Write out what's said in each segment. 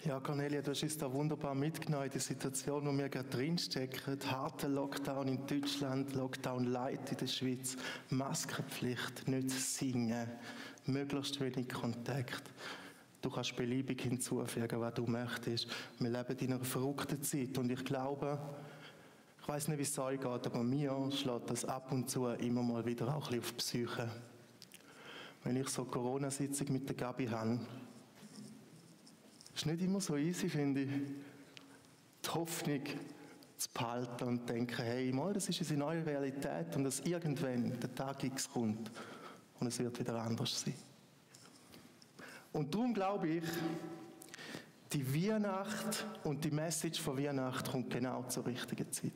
Ja, Cornelia, du hast uns da wunderbar mitgenommen in die Situation, wo wir gerade drinstecken. Harter Lockdown in Deutschland, Lockdown Light in der Schweiz, Maskenpflicht, nicht singen, möglichst wenig Kontakt. Du kannst beliebig hinzufügen, was du möchtest. Wir leben in einer verrückten Zeit und ich glaube, ich weiss nicht, wie es euch geht, aber mir schlägt das ab und zu immer mal wieder auch ein bisschen auf die Psyche. Wenn ich so eine Corona-Sitzung mit der Gabi habe, ist nicht immer so easy, finde ich, die Hoffnung zu behalten und zu denken, hey, mal, das ist unsere neue Realität und dass irgendwann der Tag X kommt und es wird wieder anders sein. Und darum glaube ich, die Weihnacht und die Message von Weihnacht kommt genau zur richtigen Zeit.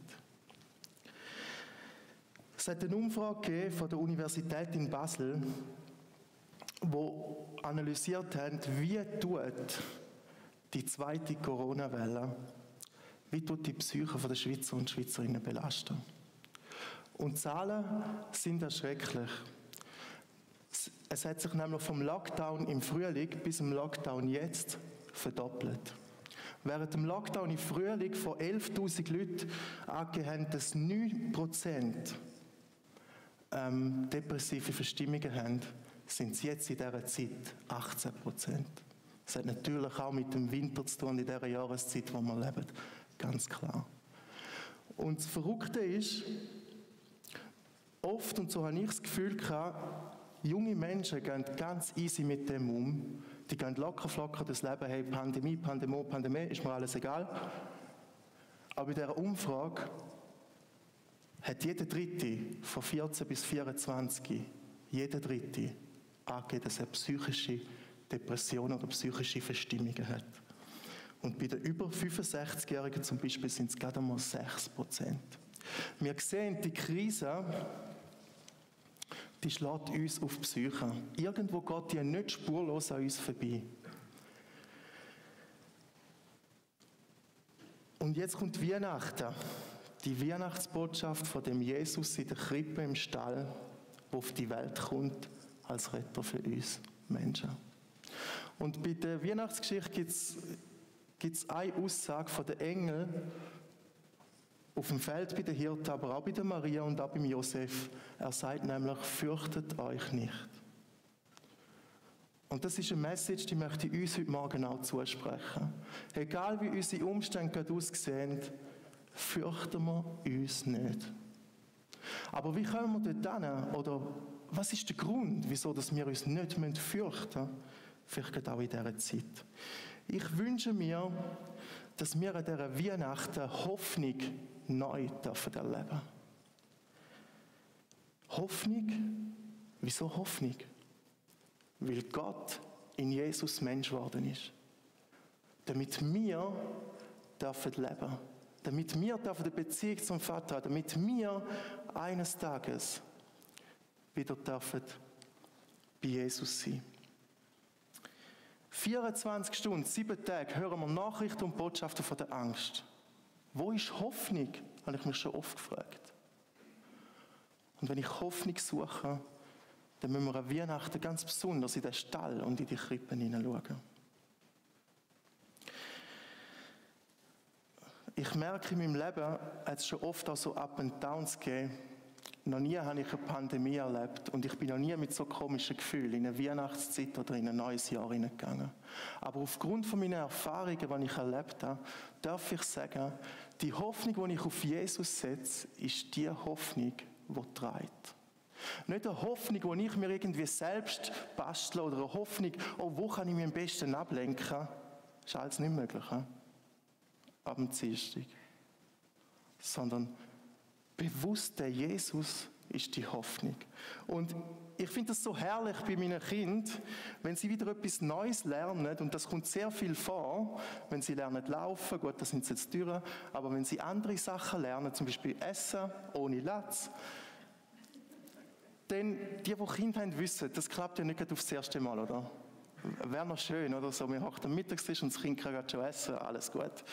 Es hat eine Umfrage gegeben von der Universität in Basel, wo analysiert hat, wie tut die zweite Corona-Welle, wie tut die Psyche der Schweizer und Schweizerinnen belasten. Und die Zahlen sind erschrecklich. Es hat sich nämlich vom Lockdown im Frühling bis zum Lockdown jetzt verdoppelt. Während dem Lockdown im Frühling von 11'000 Leuten angegeben haben, dass 9% depressive Verstimmungen haben, sind es jetzt in dieser Zeit 18%. Das hat natürlich auch mit dem Winter zu tun, in dieser Jahreszeit, in der wir leben. Ganz klar. Und das Verrückte ist, oft, und so habe ich das Gefühl gehabt, junge Menschen gehen ganz easy mit dem um. Die gehen locker flocker das Leben, hey, Pandemie, ist mir alles egal. Aber bei dieser Umfrage hat jeder Dritte von 14 bis 24, jeder Dritte angegeben, dass er psychische Depressionen oder psychische Verstimmungen hat. Und bei den über 65-Jährigen zum Beispiel sind es gerade einmal 6%. Wir sehen, die Krise, die schlägt uns auf die Psyche. Irgendwo geht die nicht spurlos an uns vorbei. Und jetzt kommt Weihnachten. Die Weihnachtsbotschaft von dem Jesus in der Krippe im Stall, der auf die Welt kommt als Retter für uns Menschen. Und bei der Weihnachtsgeschichte gibt es eine Aussage von den Engeln auf dem Feld bei den Hirten, aber auch bei der Maria und auch beim Josef. Er sagt nämlich, fürchtet euch nicht. Und das ist eine Message, die möchte ich uns heute Morgen auch zusprechen. Egal wie unsere Umstände gerade aussehen, fürchten wir uns nicht. Aber wie kommen wir dort hin? Oder was ist der Grund, wieso dass wir uns nicht fürchten müssen? Vielleicht gerade auch in dieser Zeit. Ich wünsche mir, dass wir an dieser Weihnachten Hoffnung neu erleben dürfen. Hoffnung? Wieso Hoffnung? Weil Gott in Jesus Mensch geworden ist. Damit wir dürfen leben. Damit wir dürfen eine Beziehung zum Vater haben. Damit wir eines Tages wieder dürfen bei Jesus sein. 24 Stunden, 7 Tage hören wir Nachrichten und Botschaften von der Angst. Wo ist Hoffnung? Habe ich mich schon oft gefragt. Und wenn ich Hoffnung suche, dann müssen wir an Weihnachten ganz besonders in den Stall und in die Krippen hineinschauen. Ich merke in meinem Leben, hat es schon oft auch so Up and Downs gegeben. Noch nie habe ich eine Pandemie erlebt und ich bin noch nie mit so komischen Gefühlen in eine Weihnachtszeit oder in ein neues Jahr hineingegangen. Aber aufgrund von meinen Erfahrungen, die ich erlebt habe, darf ich sagen, die Hoffnung, die ich auf Jesus setze, ist die Hoffnung, die trägt. Nicht eine Hoffnung, die ich mir irgendwie selbst bastle oder eine Hoffnung, oh, wo kann ich mich am besten ablenken? Das ist alles nicht möglich. Ab dem Dienstag. Sondern bewusst der Jesus ist die Hoffnung. Und ich finde das so herrlich bei meinen Kindern, wenn sie wieder etwas Neues lernen, und das kommt sehr viel vor, wenn sie lernen laufen, gut, das sind sie jetzt durch, aber wenn sie andere Sachen lernen, zum Beispiel Essen ohne Latz, denn die Kinder haben, wissen, das klappt ja nicht gerade aufs erste Mal, oder? Wäre noch schön, oder so, wir hocken am Mittagstisch und das Kind kann gerade schon essen, alles gut.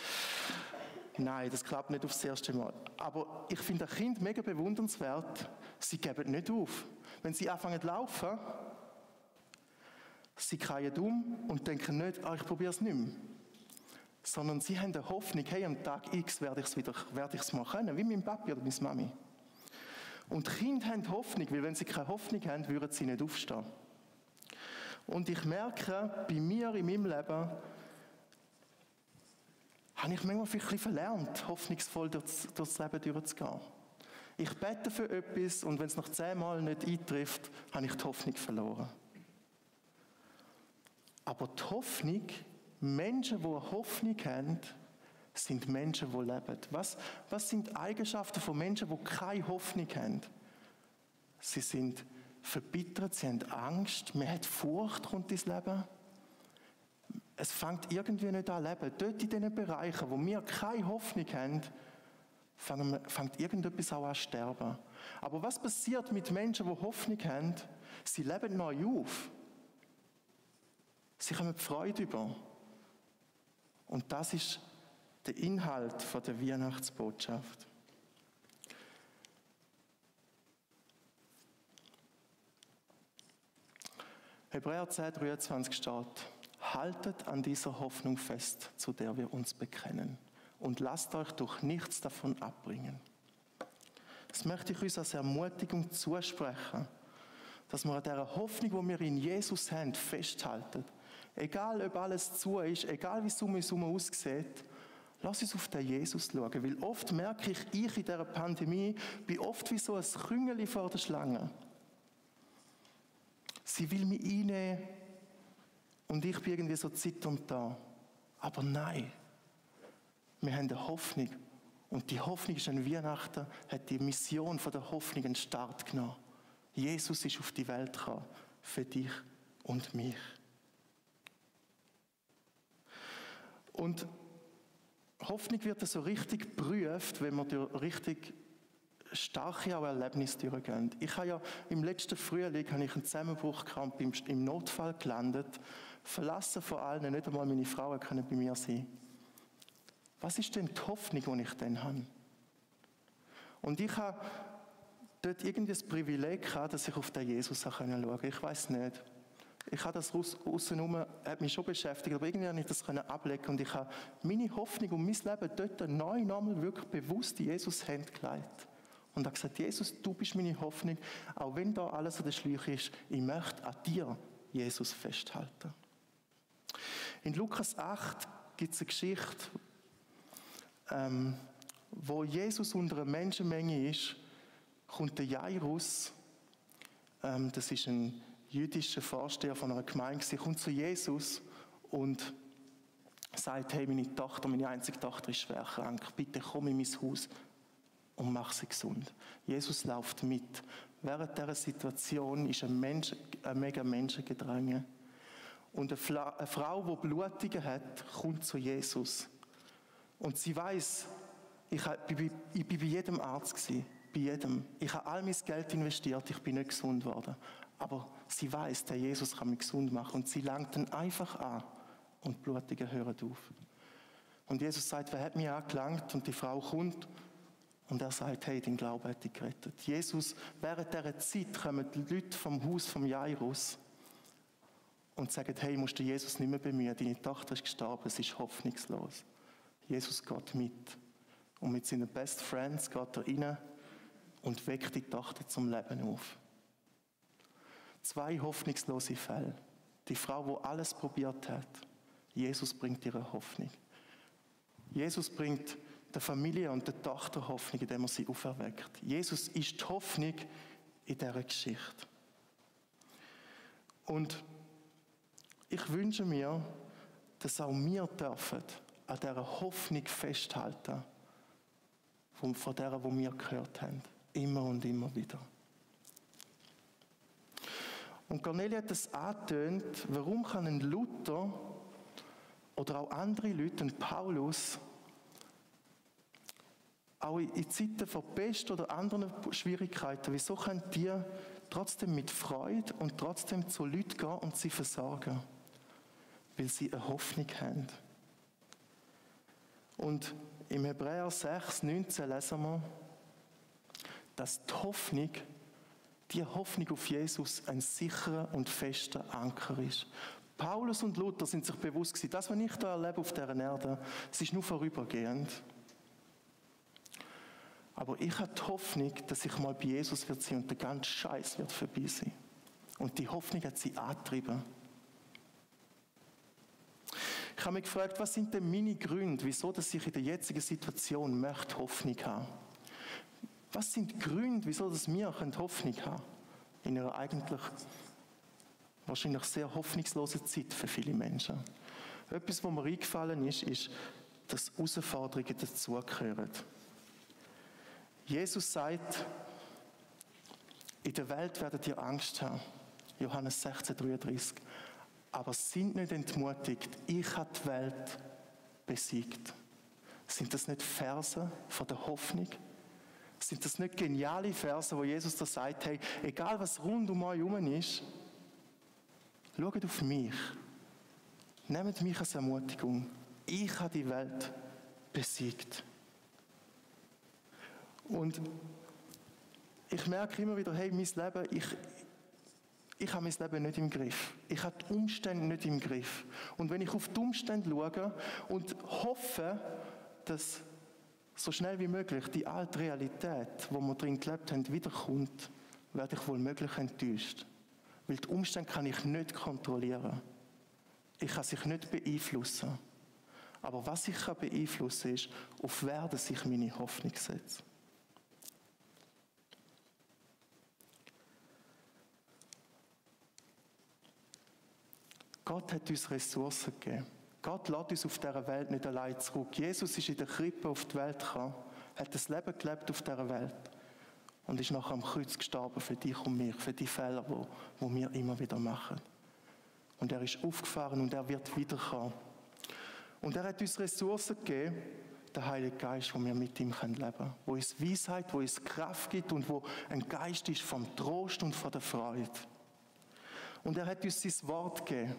Nein, das klappt nicht aufs erste Mal. Aber ich finde ein Kind mega bewundernswert, sie geben nicht auf. Wenn sie anfangen zu laufen, sie kreien um und denken nicht, ich probiere es nicht mehr. sondern sie haben eine Hoffnung, hey, am Tag X werde ich es mal können, wie mein Papi oder meine Mami. Und Kinder haben Hoffnung, weil wenn sie keine Hoffnung haben, würden sie nicht aufstehen. Und ich merke, bei mir in meinem Leben, habe ich manchmal ein bisschen verlernt, hoffnungsvoll durchs Leben durchzugehen. Ich bete für etwas und wenn es nach 10 Mal nicht eintrifft, habe ich die Hoffnung verloren. Aber die Hoffnung, Menschen, die eine Hoffnung haben, sind Menschen, die leben. Was sind die Eigenschaften von Menschen, die keine Hoffnung haben? Sie sind verbittert, sie haben Angst, man hat Furcht, kommt ins Leben. Es fängt irgendwie nicht an zu leben. Dort in diesen Bereichen, wo wir keine Hoffnung haben, fängt irgendetwas auch an zu sterben. Aber was passiert mit Menschen, die Hoffnung haben? Sie leben neu auf. Sie kommen Freude über. Und das ist der Inhalt der Weihnachtsbotschaft. Hebräer 10,23 steht: Haltet an dieser Hoffnung fest, zu der wir uns bekennen, und lasst euch durch nichts davon abbringen. Das möchte ich uns als Ermutigung zusprechen, dass wir an dieser Hoffnung, die wir in Jesus haben, festhalten. Egal, ob alles zu ist, egal, wie es um uns herum aussieht, lass uns auf den Jesus schauen. Weil oft merke ich in dieser Pandemie, bin oft wie so ein Küngeli vor der Schlange. Sie will mich einnehmen und ich bin irgendwie so zitternd da. Aber nein, wir haben eine Hoffnung. Und die Hoffnung ist an Weihnachten, hat die Mission von der Hoffnung einen Start genommen. Jesus ist auf die Welt gekommen, für dich und mich. Und Hoffnung wird so richtig geprüft, wenn wir durch richtig starke Erlebnisse durchgehen. Ich habe ja im letzten Frühling einen Zusammenbruch gehabt, bin im Notfall gelandet, verlassen von allen, nicht einmal meine Frauen können bei mir sein. Was ist denn die Hoffnung, die ich dann habe? Und ich habe dort irgendwie das Privileg gehabt, dass ich auf den Jesus schauen konnte. Ich weiß nicht. Ich habe das außenrum, hat mich schon beschäftigt, aber irgendwie konnte ich das ablegen und ich habe meine Hoffnung und mein Leben dort neu nochmal wirklich bewusst in Jesus' Hände gelegt. Und habe gesagt, Jesus, du bist meine Hoffnung, auch wenn da alles an der Schläuche ist, ich möchte an dir, Jesus, festhalten. In Lukas 8 gibt es eine Geschichte, wo Jesus unter einer Menschenmenge ist, kommt der Jairus, das ist ein jüdischer Vorsteher von einer Gemeinde, kommt zu Jesus und sagt, hey, meine einzige Tochter ist schwer krank, bitte komm in mein Haus und mach sie gesund. Jesus läuft mit. Während dieser Situation ist ein mega Menschengedränge. Und eine Frau, die Blutungen hat, kommt zu Jesus. Und sie weiss, ich war bei jedem Arzt gewesen, bei jedem. Ich habe all mein Geld investiert, ich bin nicht gesund worden. Aber sie weiss, der Jesus kann mich gesund machen. Und sie langt ihn einfach an und die Blutungen hören auf. Und Jesus sagt, wer hat mich angelangt? Und die Frau kommt und er sagt, hey, dein Glaube hat dich gerettet. Jesus, während dieser Zeit kommen die Leute vom Haus vom Jairus und sagen, hey, musst du Jesus nicht mehr bemühen, deine Tochter ist gestorben, es ist hoffnungslos. Jesus geht mit. Und mit seinen Best Friends geht er rein und weckt die Tochter zum Leben auf. 2 hoffnungslose Fälle. Die Frau, die alles probiert hat. Jesus bringt ihre Hoffnung. Jesus bringt der Familie und der Tochter Hoffnung, indem er sie auferweckt. Jesus ist die Hoffnung in dieser Geschichte. Und ich wünsche mir, dass auch wir dürfen an dieser Hoffnung festhalten, von der, die wir gehört haben. Immer und immer wieder. Und Cornelia hat es angetönt, warum kann ein Luther oder auch andere Leute, ein Paulus, auch in Zeiten von Pest oder anderen Schwierigkeiten, wieso können die trotzdem mit Freude und trotzdem zu Leuten gehen und sie versorgen? Weil sie eine Hoffnung haben. Und im Hebräer 6,19 lesen wir, dass die Hoffnung auf Jesus ein sicherer und fester Anker ist. Paulus und Luther sind sich bewusst gewesen, das, was ich da erlebe auf dieser Erde, es ist nur vorübergehend. Aber ich habe die Hoffnung, dass ich mal bei Jesus wird sein und der ganze Scheiß wird vorbei sein. Und die Hoffnung hat sie angetrieben. Ich habe mich gefragt, was sind denn meine Gründe, wieso dass ich in der jetzigen Situation möchte Hoffnung haben? Was sind die Gründe, wieso dass wir Hoffnung haben in einer eigentlich wahrscheinlich sehr hoffnungslose Zeit für viele Menschen? Etwas, was mir eingefallen ist, dass Herausforderungen dazugehören. Jesus sagt, in der Welt werdet ihr Angst haben. Johannes 16,33. Aber sind nicht entmutigt, ich habe die Welt besiegt. Sind das nicht Verse von der Hoffnung? Sind das nicht geniale Verse, wo Jesus da sagt, hey, egal was rund um euch herum ist, schaut auf mich. Nehmt mich als Ermutigung. Ich habe die Welt besiegt. Und ich merke immer wieder, hey, mein Leben, ich habe mein Leben nicht im Griff. Ich habe die Umstände nicht im Griff. Und wenn ich auf die Umstände schaue und hoffe, dass so schnell wie möglich die alte Realität, wo wir drin gelebt haben, wiederkommt, werde ich wohl möglich enttäuscht. Weil die Umstände kann ich nicht kontrollieren. Ich kann sich nicht beeinflussen. Aber was ich beeinflussen kann, ist, auf wer ich meine Hoffnung setze. Gott hat uns Ressourcen gegeben. Gott lässt uns auf dieser Welt nicht allein zurück. Jesus ist in der Krippe auf die Welt gekommen, hat das Leben gelebt auf dieser Welt und ist nachher am Kreuz gestorben für dich und mich, für die Fehler, die wir immer wieder machen. Und er ist aufgefahren und er wird wiederkommen. Und er hat uns Ressourcen gegeben, der Heilige Geist, wo wir mit ihm leben können. Wo uns Weisheit, wo uns Kraft gibt und wo ein Geist ist vom Trost und von der Freude. Und er hat uns sein Wort gegeben.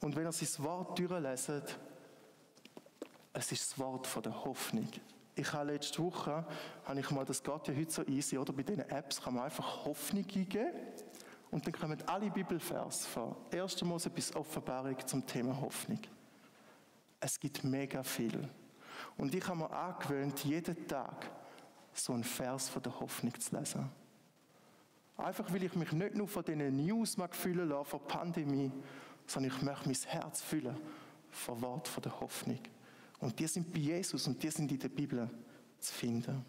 Und wenn ihr sein Wort durchleset, es ist das Wort von der Hoffnung. Ich habe letzte Woche, das geht ja heute so easy, oder? Bei diesen Apps kann man einfach Hoffnung eingeben und dann kommen alle Bibelverse von 1. Mose bis Offenbarung zum Thema Hoffnung. Es gibt mega viel. Und ich habe mir angewöhnt, jeden Tag so einen Vers von der Hoffnung zu lesen. Einfach, weil ich mich nicht nur von diesen News füllen lasse, von der Pandemie, sondern ich möchte mein Herz füllen von Wort von der Hoffnung. Und die sind bei Jesus und die sind in der Bibel zu finden.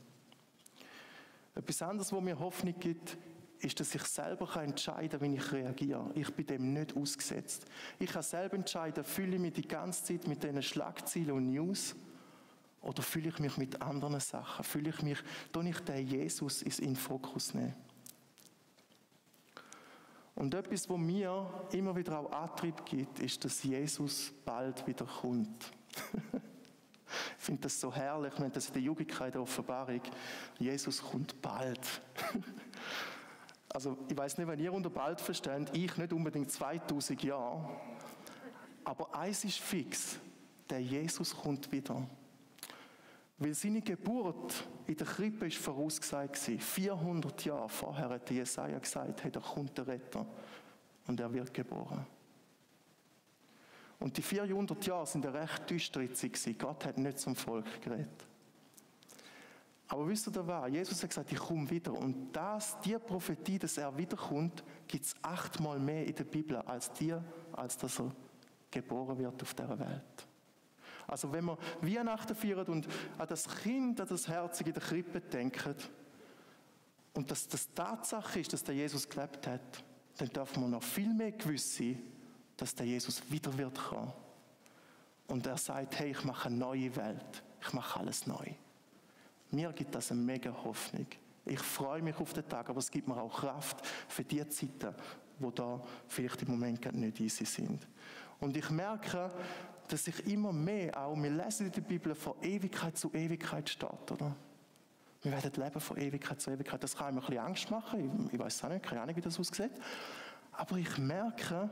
Etwas anderes, was mir Hoffnung gibt, ist, dass ich selber entscheiden kann, wie ich reagiere. Ich bin dem nicht ausgesetzt. Ich kann selber entscheiden, fühle ich mich die ganze Zeit mit diesen Schlagzeilen und News oder fühle ich mich mit anderen Sachen? Tue ich den Jesus in den Fokus nehmen? Und etwas, was mir immer wieder auch Antrieb gibt, ist, dass Jesus bald wieder kommt. Ich finde das so herrlich, wenn das in der Jugendkeit der Offenbarung, Jesus kommt bald. Also ich weiß nicht, wenn ihr unter bald versteht, ich nicht unbedingt 2000 Jahre, aber eins ist fix, der Jesus kommt wieder. Weil seine Geburt in der Krippe ist vorausgesagt war. 400 Jahre vorher hat Jesaja gesagt, hey, da kommt der Retter und er wird geboren. Und die 400 Jahre sind eine recht düstere Zeit gewesen. Gott hat nicht zum Volk geredet. Aber wisst ihr was? Jesus hat gesagt, ich komme wieder. Und die Prophetie, dass er wiederkommt, gibt es 8-mal mehr in der Bibel, als dass er geboren wird auf dieser Welt. Also wenn wir Weihnachten feiern und an das Kind, an das Herzige in der Krippe denken und dass das Tatsache ist, dass der Jesus gelebt hat, dann darf man noch viel mehr gewiss sein, dass der Jesus wieder wird kommen. Und er sagt, hey, ich mache eine neue Welt. Ich mache alles neu. Mir gibt das eine mega Hoffnung. Ich freue mich auf den Tag, aber es gibt mir auch Kraft für die Zeiten, die da vielleicht im Moment nicht easy sind. Und ich merke, dass ich immer mehr auch, wir lesen in der Bibel, von Ewigkeit zu Ewigkeit steht, oder? Wir werden leben von Ewigkeit zu Ewigkeit. Das kann mir ein bisschen Angst machen. Ich weiß auch nicht, keine Ahnung, wie das aussieht. Aber ich merke,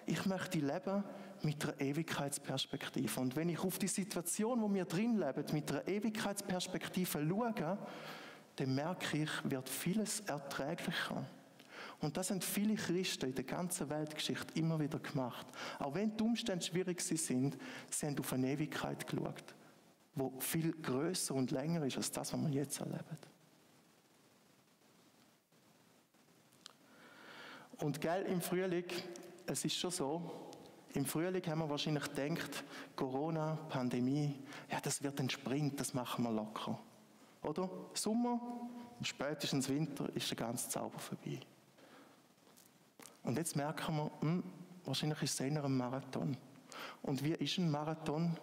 ich möchte leben mit einer Ewigkeitsperspektive. Und wenn ich auf die Situation, wo wir drin leben, mit einer Ewigkeitsperspektive schaue, dann merke ich, wird vieles erträglicher. Und das haben viele Christen in der ganzen Weltgeschichte immer wieder gemacht. Auch wenn die Umstände schwierig sind, sie haben auf eine Ewigkeit geschaut, die viel grösser und länger ist als das, was wir jetzt erleben. Und gell, im Frühling, es ist schon so, im Frühling haben wir wahrscheinlich gedacht, Corona, Pandemie, ja, das wird ein Sprint, das machen wir locker. Oder? Sommer, spätestens Winter ist der ganze Zauber vorbei. Und jetzt merken wir, wahrscheinlich ist es eher ein Marathon. Und wie ist ein Marathon?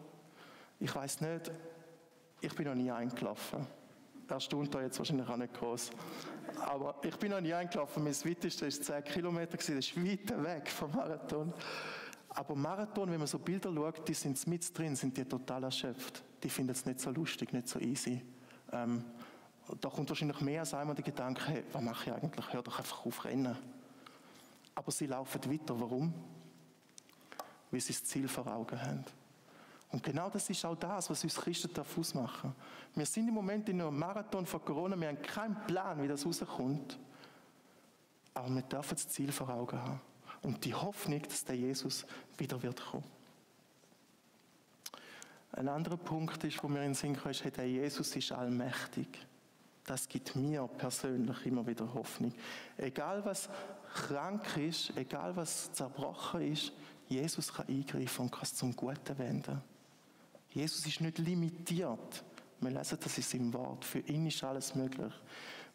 Ich weiss nicht, ich bin noch nie eingelaufen. Erstaunt euch jetzt wahrscheinlich auch nicht groß. Aber ich bin noch nie eingelaufen. Mein weitestes war 10 Kilometer, das ist weit weg vom Marathon. Aber Marathon, wenn man so Bilder schaut, die sind mit drin, sind die total erschöpft. Die finden es nicht so lustig, nicht so easy. Da kommt wahrscheinlich mehr als einmal der Gedanke, hey, was mache ich eigentlich? Hör doch einfach auf rennen. Aber sie laufen weiter. Warum? Weil sie das Ziel vor Augen haben. Und genau das ist auch das, was uns Christen ausmachen darf. Wir sind im Moment in einem Marathon von Corona, wir haben keinen Plan, wie das rauskommt. Aber wir dürfen das Ziel vor Augen haben. Und die Hoffnung, dass der Jesus wieder wird kommen. Ein anderer Punkt ist, wo mir in den Sinn kam, ist, der Jesus ist allmächtig. Das gibt mir persönlich immer wieder Hoffnung. Egal was krank ist, egal was zerbrochen ist, Jesus kann eingreifen und kann es zum Guten wenden. Jesus ist nicht limitiert. Wir lesen das in seinem Wort. Für ihn ist alles möglich.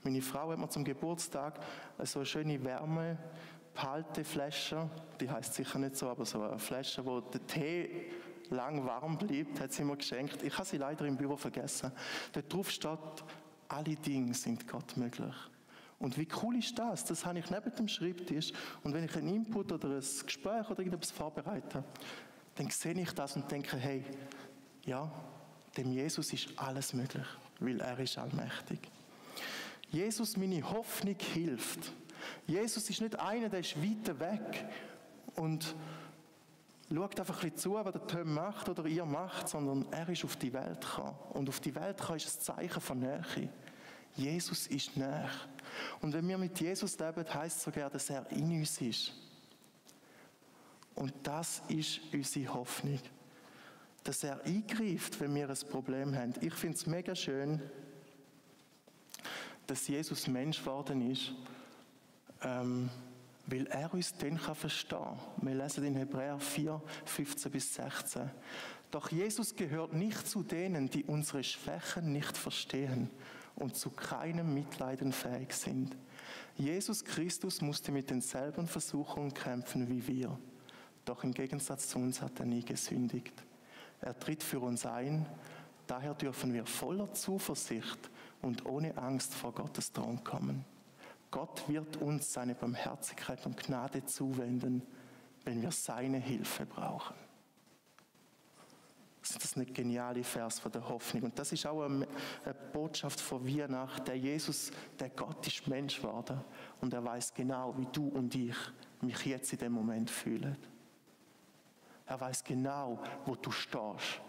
Meine Frau hat mir zum Geburtstag so eine schöne Wärmehalteflasche, die heisst sicher nicht so, aber so eine Flasche, wo der Tee lang warm bleibt, hat sie mir geschenkt. Ich habe sie leider im Büro vergessen. Dort drauf steht, alle Dinge sind Gott möglich. Und wie cool ist das? Das habe ich neben dem Schreibtisch. Und wenn ich einen Input oder ein Gespräch oder irgendetwas vorbereite, dann sehe ich das und denke, hey, ja, dem Jesus ist alles möglich, weil er ist allmächtig. Jesus, meine Hoffnung, hilft. Jesus ist nicht einer, der ist weit weg und schaut einfach ein bisschen zu, was der Tom macht oder ihr macht, sondern er ist auf die Welt gekommen. Und auf die Welt gekommen ist ein Zeichen von Nähe. Jesus ist näher. Und wenn wir mit Jesus leben, heisst es sogar, dass er in uns ist. Und das ist unsere Hoffnung. Dass er eingreift, wenn wir ein Problem haben. Ich finde es mega schön, dass Jesus Mensch geworden ist, weil er uns dann verstehen kann. Wir lesen in Hebräer 4, 15 bis 16. Doch Jesus gehört nicht zu denen, die unsere Schwächen nicht verstehen und zu keinem Mitleiden fähig sind. Jesus Christus musste mit denselben Versuchungen kämpfen wie wir. Doch im Gegensatz zu uns hat er nie gesündigt. Er tritt für uns ein, daher dürfen wir voller Zuversicht und ohne Angst vor Gottes Thron kommen. Gott wird uns seine Barmherzigkeit und Gnade zuwenden, wenn wir seine Hilfe brauchen. Das ist nicht geniale Vers von der Hoffnung. Und das ist auch eine Botschaft von Weihnachten. Der Jesus, der Gott ist Mensch geworden. Und er weiß genau, wie du und ich mich jetzt in dem Moment fühlen. Er weiß genau, wo du stehst.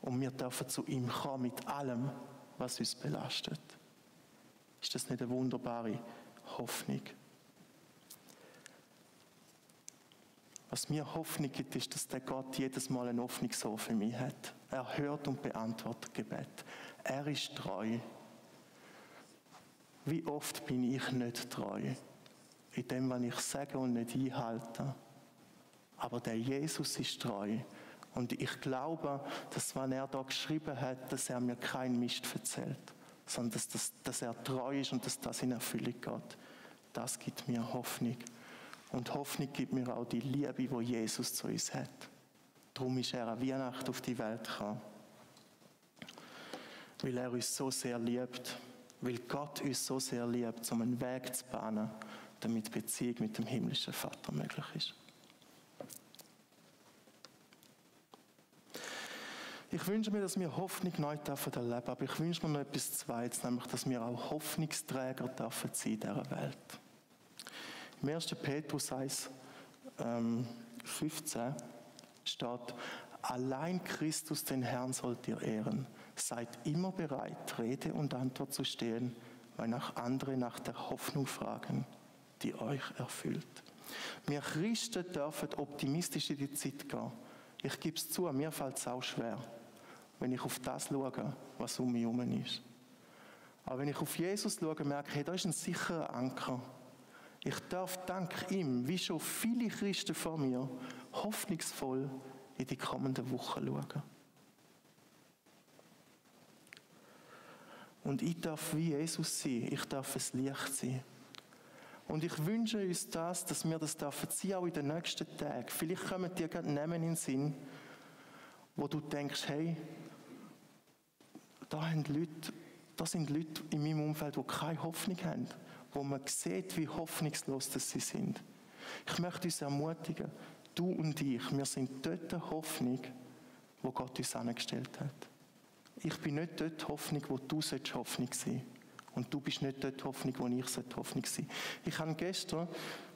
Und wir dürfen zu ihm kommen mit allem, was uns belastet. Ist das nicht eine wunderbare Hoffnung? Was mir Hoffnung gibt, ist, dass der Gott jedes Mal eine Hoffnung so für mich hat. Er hört und beantwortet Gebet. Er ist treu. Wie oft bin ich nicht treu? In dem, was ich sage und nicht einhalte. Aber der Jesus ist treu. Und ich glaube, dass, wenn er da geschrieben hat, dass er mir keinen Mist erzählt, sondern dass er treu ist und dass das in Erfüllung geht. Das gibt mir Hoffnung. Und Hoffnung gibt mir auch die Liebe, die Jesus zu uns hat. Darum ist er an Weihnachten auf die Welt gekommen. Weil er uns so sehr liebt. Weil Gott uns so sehr liebt, um einen Weg zu bahnen, damit Beziehung mit dem himmlischen Vater möglich ist. Ich wünsche mir, dass wir Hoffnung neu erleben dürfen, aber ich wünsche mir noch etwas Zweites, nämlich, dass wir auch Hoffnungsträger dürfen sein in dieser Welt. Im 1. Petrus 1, 15 steht, allein Christus, den Herrn, sollt ihr ehren. Seid immer bereit, Rede und Antwort zu stehen, weil nach andere nach der Hoffnung fragen, in euch erfüllt. Wir Christen dürfen optimistisch in die Zeit gehen. Ich gebe es zu, mir fällt es auch schwer, wenn ich auf das schaue, was um mich herum ist. Aber wenn ich auf Jesus schaue, merke ich, hey, da ist ein sicherer Anker. Ich darf dank ihm, wie schon viele Christen vor mir, hoffnungsvoll in die kommenden Wochen schauen. Und ich darf wie Jesus sein, ich darf ein Licht sein. Und ich wünsche uns das, dass wir das dürfen sein, auch in den nächsten Tagen. Vielleicht kommen dir gerade Namen in den Sinn, wo du denkst, hey, da sind Leute in meinem Umfeld, die keine Hoffnung haben, wo man sieht, wie hoffnungslos das sie sind. Ich möchte uns ermutigen, du und ich, wir sind dort eine Hoffnung, wo Gott uns angestellt hat. Ich bin nicht dort Hoffnung, wo du Hoffnung sein sollst. Und du bist nicht dort Hoffnung, wo ich Hoffnung sein sollte. Ich habe gestern,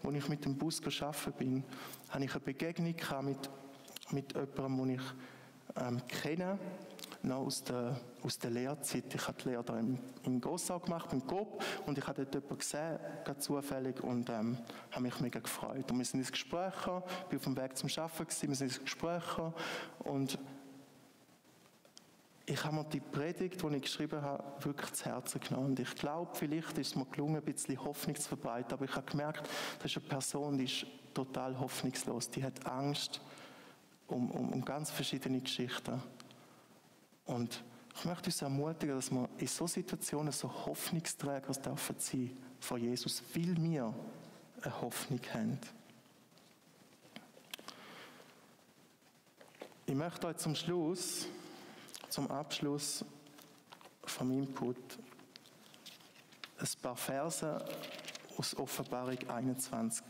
als ich mit dem Bus arbeiten bin, habe ich eine Begegnung mit jemandem, den ich kenne, noch aus der Lehrzeit. Ich habe die Lehre hier in Gossau gemacht, im Coop, und ich habe dort jemanden gesehen, ganz zufällig, und habe mich mega gefreut. Und wir sind ins Gespräch gekommen, ich war auf dem Weg zum Arbeiten, wir sind ins Gespräch gekommen, und ich habe mir die Predigt, die ich geschrieben habe, wirklich zu Herzen genommen. Und ich glaube, vielleicht ist es mir gelungen, ein bisschen Hoffnung zu verbreiten, aber ich habe gemerkt, das ist eine Person, die ist total hoffnungslos, die hat Angst um ganz verschiedene Geschichten. Und ich möchte uns ermutigen, dass wir in solchen Situationen so Hoffnungsträger dürfen sein von Jesus, weil wir eine Hoffnung haben. Ich möchte euch zum Abschluss vom Input ein paar Verse aus Offenbarung 21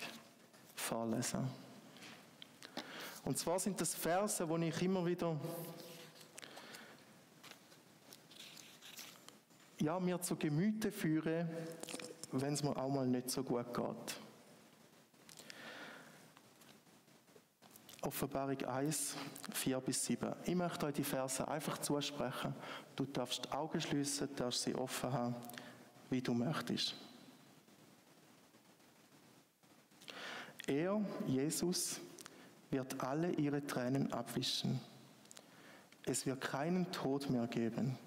vorlesen. Und zwar sind das Verse, die ich immer wieder mir zu Gemüte führe, wenn es mir auch mal nicht so gut geht. Offenbarung 1, 4-7. Ich möchte euch die Verse einfach zusprechen. Du darfst die Augen schliessen, darfst sie offen haben, wie du möchtest. Er, Jesus, wird alle ihre Tränen abwischen. Es wird keinen Tod mehr geben,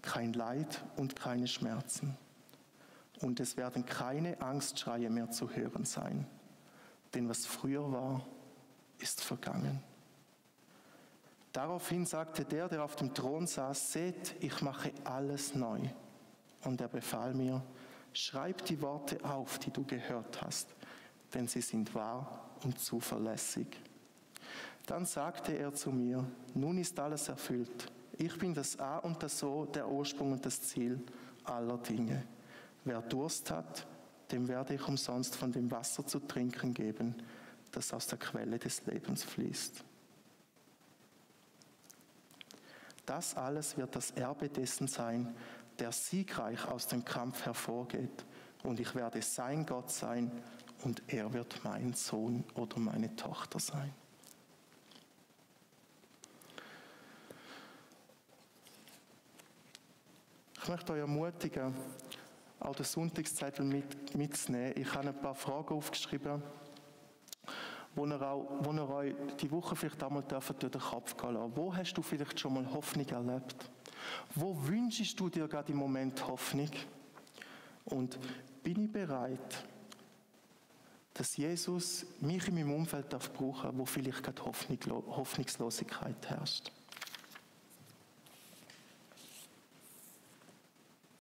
kein Leid und keine Schmerzen. Und es werden keine Angstschreie mehr zu hören sein. Denn was früher war, ist vergangen. Daraufhin sagte der auf dem Thron saß, seht, ich mache alles neu. Und er befahl mir, schreib die Worte auf, die du gehört hast, denn sie sind wahr und zuverlässig. Dann sagte er zu mir, nun ist alles erfüllt. Ich bin das A und das O, der Ursprung und das Ziel aller Dinge. Wer Durst hat, dem werde ich umsonst von dem Wasser zu trinken geben, das aus der Quelle des Lebens fließt. Das alles wird das Erbe dessen sein, der siegreich aus dem Kampf hervorgeht. Und ich werde sein Gott sein und er wird mein Sohn oder meine Tochter sein. Ich möchte euch ermutigen, auch den Sonntagszettel mitzunehmen. Ich habe ein paar Fragen aufgeschrieben, wo ihr euch die Woche vielleicht einmal durch den Kopf gehen lassen. Wo hast du vielleicht schon mal Hoffnung erlebt? Wo wünschst du dir gerade im Moment Hoffnung? Und bin ich bereit, dass Jesus mich in meinem Umfeld brauchen darf, wo vielleicht gerade Hoffnungslosigkeit herrscht?